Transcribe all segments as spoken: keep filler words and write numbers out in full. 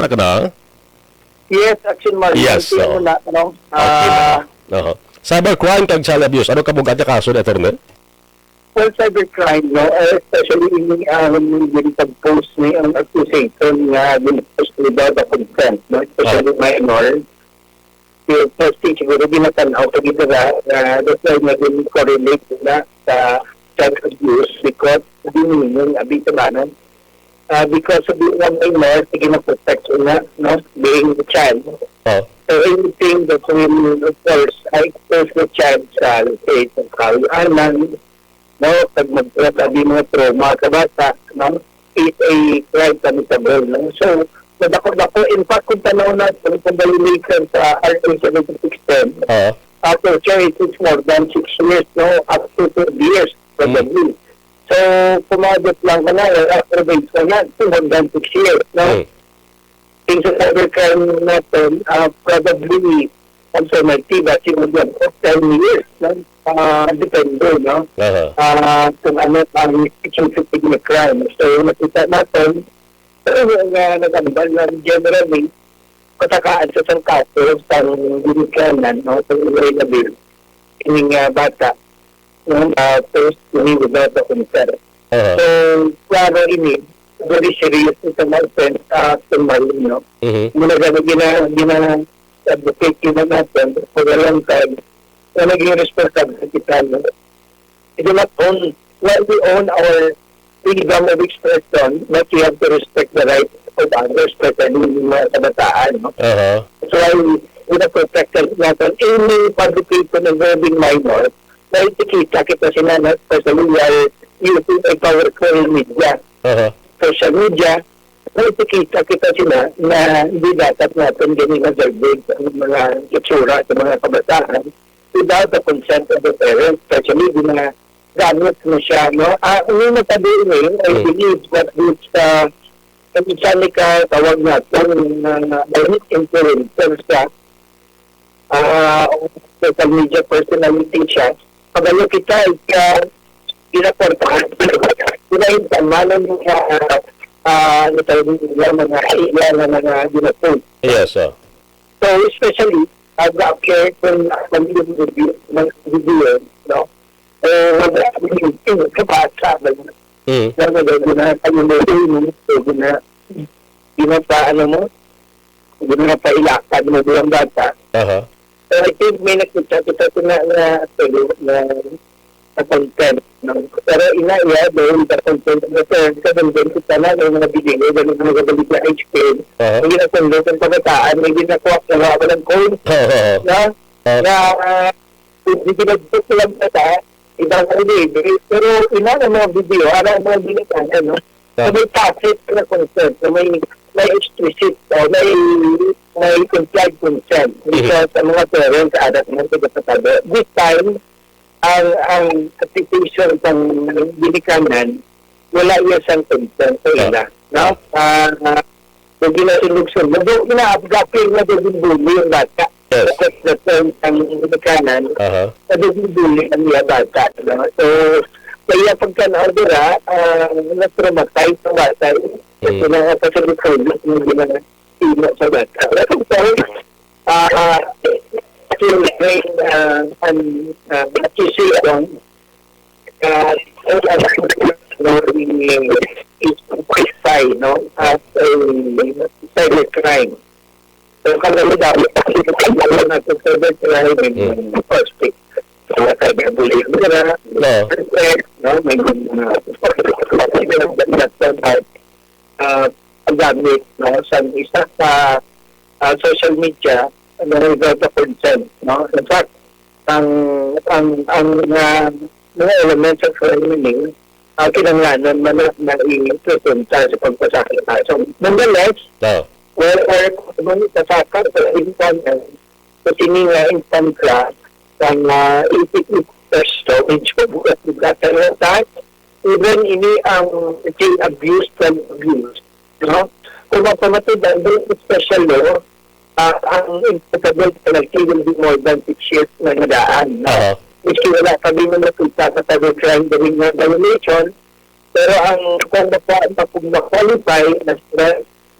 Taka na? Yes, Action Mario. Yes, Ang tingin oo. mo na, no? Okay na. Ah, Aha. Cybercrime kag child abuse. Ano ka mong kaso ni attorney? Well, cybercrime, no? Eh, especially in, um, yung pag-post ni ang accusation nga gin-post without the consent, no? Especially Ah. minor. Yung first thing siguro, ginatanaw ko dito na, na that's why nga din correlate na sa child abuse because hindi mo yung abitabanan. Ah, because of the one minor, sige na protection na, no? Being a child. Oh. So anything that will, of course, I expose the child sa, let's say, sa kawianan, no? Pag magkakabi mga trauma sa bata, no? It's a crime committable, no? So, madako-dako, in fact, kung tanaw natin, kung violation sa R A seventy-six ten, Oo. uh, for sure, it is more than six years, no? Up to twelve years, Mm. probably. So, kumabot lang ka na, eh, after base ka na, it's more than six years, no? Mm. Yung sa cybercrime natin, ah, probably, ang penalty, base mo dyan, of ten years, no? Ah, depende, no? Aha. Ah, kung ano ang specific na crime. So, nakita natin, nga nagambal lang generally, patakaan sa isang kaso, sa ginikanan, no? Sa illegal, kining, ah, bata, no? Ah, first, ini without the consent. Aha. So, klaro ini, very serious ito na offense, ah, sa Mario, no? Mhm. Muna gani gina-, gina-advocate yun natin for a long time na naging responsable kita, no? We do not own, while we own our freedom of expression, but we have to respect the rights of others, especially yung mga kabataan, no? Aha. That's why we have to protect natin any publication involving minor, may tikita kita sila, no? Especially we are using a powerful media, Aha. social media, may tikita kita sila na hindi dapat natin ganyan na-degrade ang mga itsura sa mga kabataan without the consent of the parents, especially ginagamit mo siya, no? Ah, ang una pa din eh, I Mm. believe that this, uh, mechanical, tawag natin, na, na, na influencer sa, ah, social media personality siya. Pagalo kita, ika, ginaportahan, ginahintaman ng mga, ah, ano tawag nila, mga iya na mga ginapost. Yes, sir. So, especially, uh, the appearance ng pag-video, ng video, no? Eh, wala, yung kabasa ba yun? Mm. Na wala, yun na, ano mo, yun, yun na, yun na pa, ano mo, yun na pa ilakad mo bilang bata. Aha. So, I think may nakita kita sa na, na, na, na content, no? Pero ina iya, dahil sa content ng parents, sa content ko sana, may mga video, ganun, mga balik na H P N. Aha. Hindi na content ang kabataan, may ginakuha, kuha ko ng code, Aha. na, Aha. na, ah, hindi pinagpit ko lang sa ta, ibang video. Pero ina ng mga video, ano ang mga binigyan, ano? Ah. So, may tacit na consent, so may, may explicit, o may, may implied consent. Mhm. Because ang mga parents, anak mo, sa kasatado. This time, ang, ang accusation sang ginikanan, wala iya sang consent sa Ah. ila, no? Ah. Ah, ah, so, ginasundog-sundog. Doon, inaapgapin na doon bully ang bata. Yes. That's the term sang ginikanan. Aha. Na doon bully ang iya bata, no? So, sa iya pagtanaw dira, ah, na-traumatize ang bata. Kasi Mm. nga, sa sulod-sulod, yung ginasino sa bata. Pero, ah, ah, actually, ah, an, ah, accusation, ah, is qualify, no, as a cybercrime. So, kami dapat na sa cybercrime, may Mm. mga suspect. So, cyberbullying nila, No. no, may mga ah, paggamit, no, sa isa ka, ah, social media, ano, without the consent, no? In fact, ang, ang, ang, ah, mga elements of criminal, ah, kinahanglanon man na, na i-presenta sa pagpasakit. So, nonetheless, Oh. where, where kung ipasaka sa insan, sa sini nga instansya, sa mga eighty-eight percent, medyo bugat-bugat ang utak, even ini ang teen abuse, child abuse, no? Kung mapamatudan, doon sa special law, ah, ang imputable penalty will be more than six years na nadaan, no? Aha. Which wala pa din na makita sa cybercrime dahil nga violation, pero ang, kung mapa-, kung ma-qualify na sila,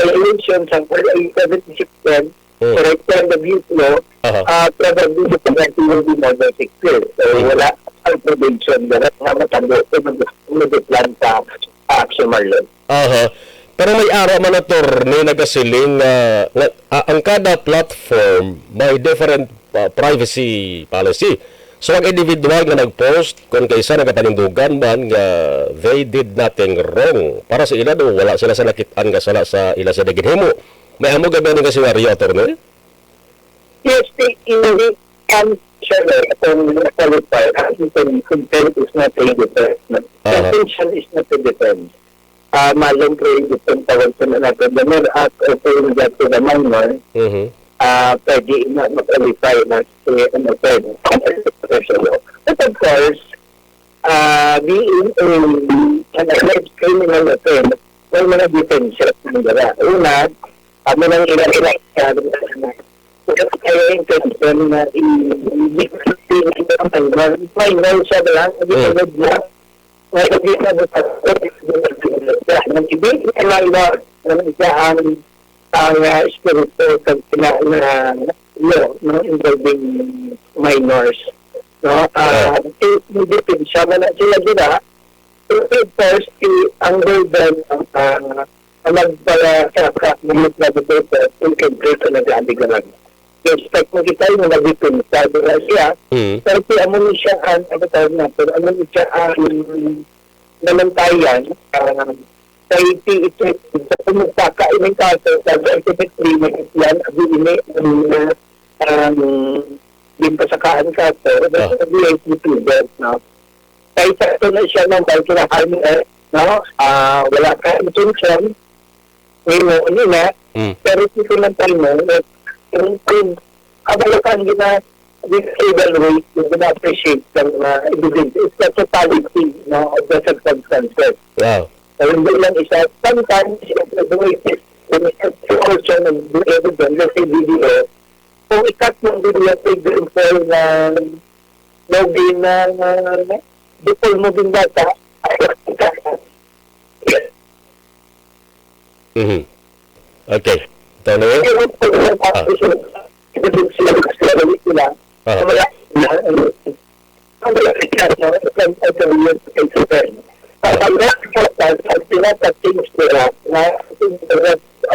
violation sa four eight seven six ten, Mm. correct, for the abuse law, Aha. ah, probably the penalty will be more than six years. So, Mm. wala ang probation, dapat nga matabo kung mag-, mag-plan sa action, Marlon. Aha. Pero may ara man, attorney, nagasiling nga, nga, ah, ang kada platform may different, ah, privacy policy. So, ang individual nga nag-post, kung kaisa nagapanindugan man nga they did nothing wrong, para sa ila, no, wala sila sa nakit-an nga sala sa ila sa ginhimo. May amo gani nga senaryo, attorney? Yes, the, in the, um, siya na, kung qualify, ang intent, intent is not a defense. No? Aha. Intention is not a defense. Ah, malong prohibition tawag sa mga natin, the mere act of doing that to the minor, Mhm. ah, pwede na ma-qualify na si, ano, pwede. But of course, ah, being a, an alleged criminal offense, may mga defenses na dira. Una, amo nang ila-ila, ah, kaya intention na i-, i-, minor, minor siya ba lang, hindi Mm. sunod na. Nga, hindi na basta, nag-ibig sa minor, nga siya ang, ang, ah, espiritu sa pina-, na, no, no, involving minors, no? Ah, Ah. i-, hindi pwede siya man ang sila dira. Pero of course, i-, ang burden ang, ah, ang magpala sa ka-, mga nagdodotso, kung siyempre sa nag-aaligaran. I-expect mo kita yung nagdipinsa, di ba siya? Mm. Pero si amo ni siya ang, ano tawag natin, amo ni siya ang namantayan, ah, sa iti iti sa pumugpaka ining kaso, sa ultimately, nagsiyan, abi ini ang, ang ginpasakaan kaso, Ah. nag-, nag-, no? Kay sa ito na siya ng cultural harmless, no? Ah, wala ka intensyon, may mo, ano na, Mm. pero si Kulang Palmo, kung, kung, ah, wala ka ang gina-, gina-evaluate, yung gina-appreciate ng mga evidence, it's the totality, no, of the circumstances. Wow. So, hindi lang isa, sometimes, if the way is, when it's also ng evidence, let's say, video, kung ikat ng video, for example, na, no, bin, na, na, bukol mo bin data, Mhm. Okay. Tony? Ah. Ah.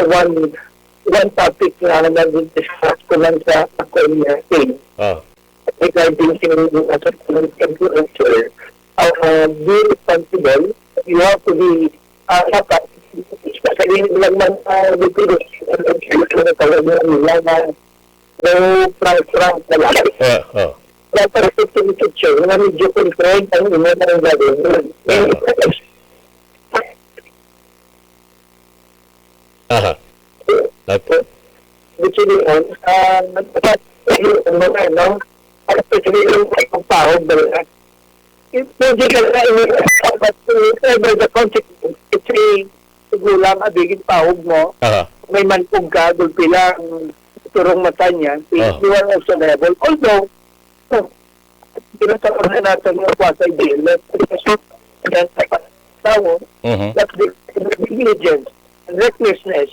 One, one topic nga nag-discuss ko lang sa akong team. Ah. Regarding sa mga influencer, uh, be responsible. You have to be, uh, dapat, especially lang man, uh, with the, ano tawag nila na, no prank, prank na lang. Ah, ah. Dapat sa communication, nga medyo control ang imo ng gagawin. Ah. Aha. Okay. Gusto niyo, ah, nagpapas-, ano, ano, especially yung pagpahog, ba? Pwede ka na, eh, but whatever the consequence, kasi siguro lang, abigin pahog mo, Aha. may manpog ka, gulpi lang, turong mata niya, Ah. you are also liable. Although, Pinatawag na natin yung quasi-J L F. Yan sa tawo, Mhm. that the negligence and recklessness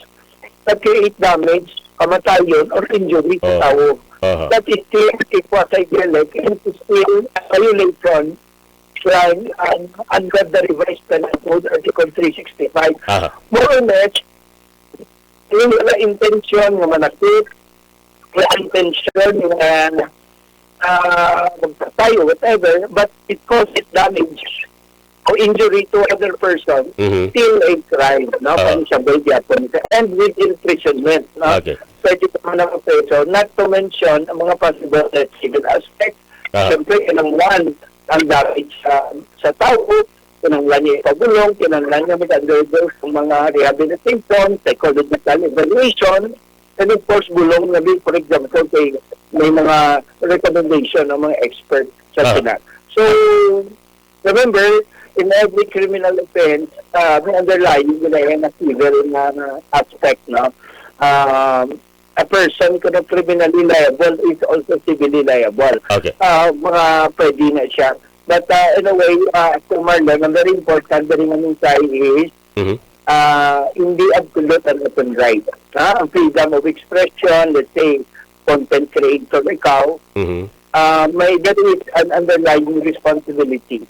that create damage, kamatayon, or injury sa Oh. tawo. Aha. That is still a quasi-J L F and it is still a violation, crime, and under the Revised Penal Code, Article three sixty-five. Aha. More or less, yung mga intention nga manakit, may intention nga, ah, magpatay or whatever, but it causes damage or injury to other person, Mhm. still a crime, no? Ah. Punishable gyapon siya. And with imprisonment, no? Okay. Pwede ka man ang preso. Not to mention ang mga possible recidivist aspect. Ah. Siyempre, kinahanglan ang damage sa, sa tao, kinahanglan niya ipabulong, kinahanglan niya mag-undergo sa mga rehabilitation, psychological evaluation, and of course, bulong na din, for example, kay may mga recommendation ng mga expert sa Ah. Senado. So, remember, in every criminal offense, uh, may underlying nila yan na civil na aspect, no? Um, a person could not criminally liable is also civilly liable. Okay. Uh, mga pwede na siya. But uh, in a way, uh, to Marlon, ang very important, very nga mensahe is, Mhm. ah, hindi absolute ang aton right. Ha? Ang freedom of expression, let's say, content creator ikaw, Mhm. ah, may, there is an underlying responsibility.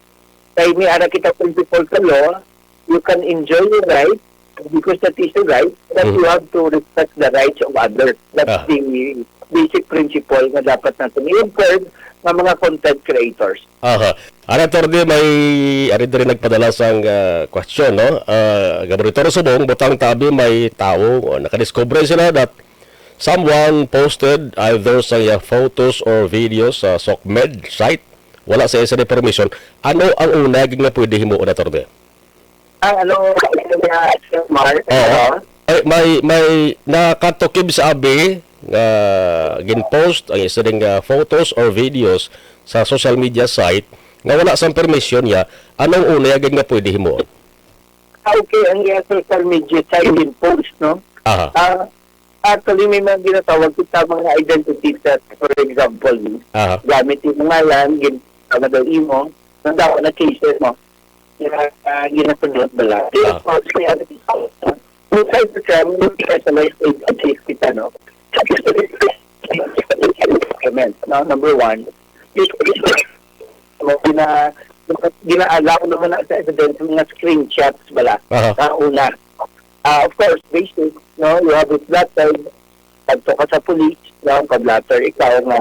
Kay may ara kita principle sa law, you can enjoy your right because that is your right, but Mhm. you have to respect the rights of others. That's Ah. the basic principle nga dapat natin i-observe nga mga content creators. Aha. Ari, attorney, may ari diri nagpadala sang, ah, question, no? Ah, Gaboritor Subong, butang tabi may tawo, o, nakadiscover sila that someone posted either sa iya photos or videos sa SOCMED site. Wala sa isa ni permission. Ano ang una gid nga pwede himuon, attorney? Ang ano, nga, Sir Mar, Oo. ano? Ay, may, may nakatukib sa abi nga gin-post ang isa ding, ah, photos or videos sa social media site nga wala sang permission niya. Anong una gid nga pwede himuon? Ah, okay, ang iya social media site gin-post, no? Aha. Ah, actually, may mga ginatawag kita mga identity theft, for example, Aha. gamit yung ngalan, gin-, ano daw imo, nagdawa na cases mo. Gina-, ah, ginasunod bala. Pero Ah. of course, kaya, yung cybercrime, yung specialized agencies kita, no? Comment, no? Number one, mo gina-, gina-allow naman na sa evidence mga screenshots bala. Aha. Sa una. Ah, of course, basic, no? You have it blotter, pagto ka sa police, no? Pag-blotter ikaw nga,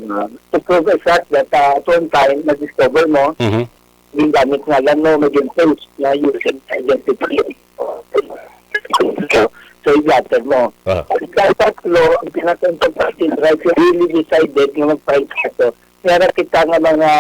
nga to prove a fact that, ah, at one time, na-discover mo, Mhm. gingamit nga lang mo, maging post na using identity. So, so i-blotter mo. Ah. Ang tatlo, ang pinaka-importante, right, you really decided nga mag-file kaso. Meron kita nga mga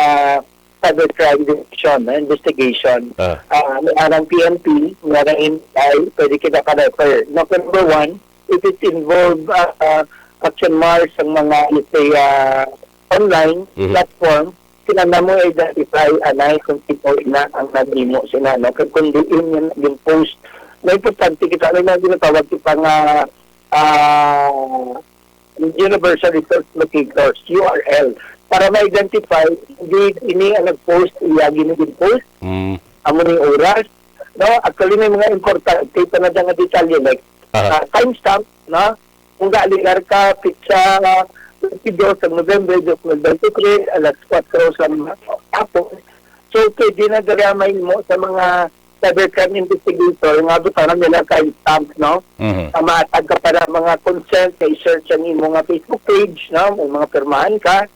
cybercrime division, no, investigation. Ah. Ah, may arang P N P, may arang N B I, pwede kita ka-refer. Number one, if it involve, ah, ah, action mars ang mga, let's say, ah, online Mhm. platform, kinahanglan mo i-identify anay kung sino ina ang naghimo sina, no? Kag kung diin nga naging post, na importante kita, may mga ginatawag kita nga, ah, universal resource locators, U R L, para ma-identify, indeed, ini ang nag-post, iya gini gin-post, Mm. amo ning oras, no? Actually, may mga importante pa na nga detalye, like, Aha. ah, timestamp, no? Kung gaaligar ka, pitsa, twenty-two sa November two thousand twenty-three, alas kuwatro sa hapon. So, pwede na dira mahimo sa mga cybercrime investigator nga butangan nila timestamp, no? Mhm. Ah, maatag ka para mga consent, kay search ang imo nga Facebook page, no? May mga pirmahan ka.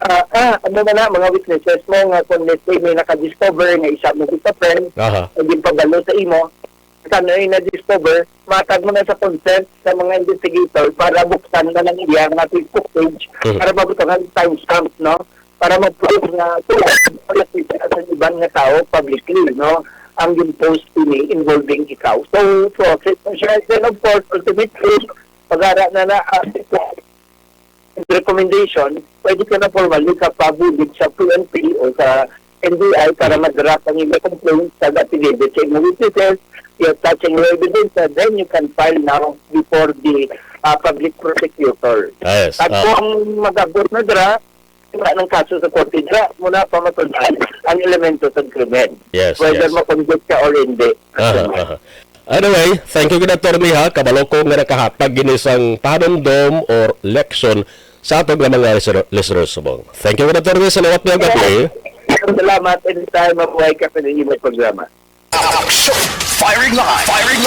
Ah, ah, ano man na, mga witnesses mo nga kung, let's say, may nakadiscover nga isa mo sa friend, Aha. ang ginpabalo sa imo, sa ano yung na-discover, matag mo na sa consent sa mga investigator para buksan na lang iya nga Facebook page Mhm. para mabutangan timestamp, no? Para mag-prove nga wala kita sa iban nga tao publicly, no? Ang yung post ini involving ikaw. So, process na siya. Then, of course, ultimately, pag-ara na na, ah, recommendation, pwede ka na formally ka pabulig sa P N P o sa N B I para Mhm. ma-draft ang imo complaint sa affidavit sa imo witnesses, i-attach ang imo evidence, and then you can file now before the, ah, public prosecutor. Ah, yes. At Ah. kung mag-abot na dira, wala nang kaso sa korte dira, muna pa matundaan ang elemento sa krimen. Yes, Whether yes. ma-convict ka or hindi. Aha, aha. Anyway, thank you gid, attorney, ha. Kabalo ko nga nakahatag gini sang pahanumdom or leksyon sa aton nga mga listener-, listeners subong. Thank you gid, attorney, sa liwat nga gabi. Salamat. Anytime, mabuhay ka sa inyong programa. Action! Firing line! Firing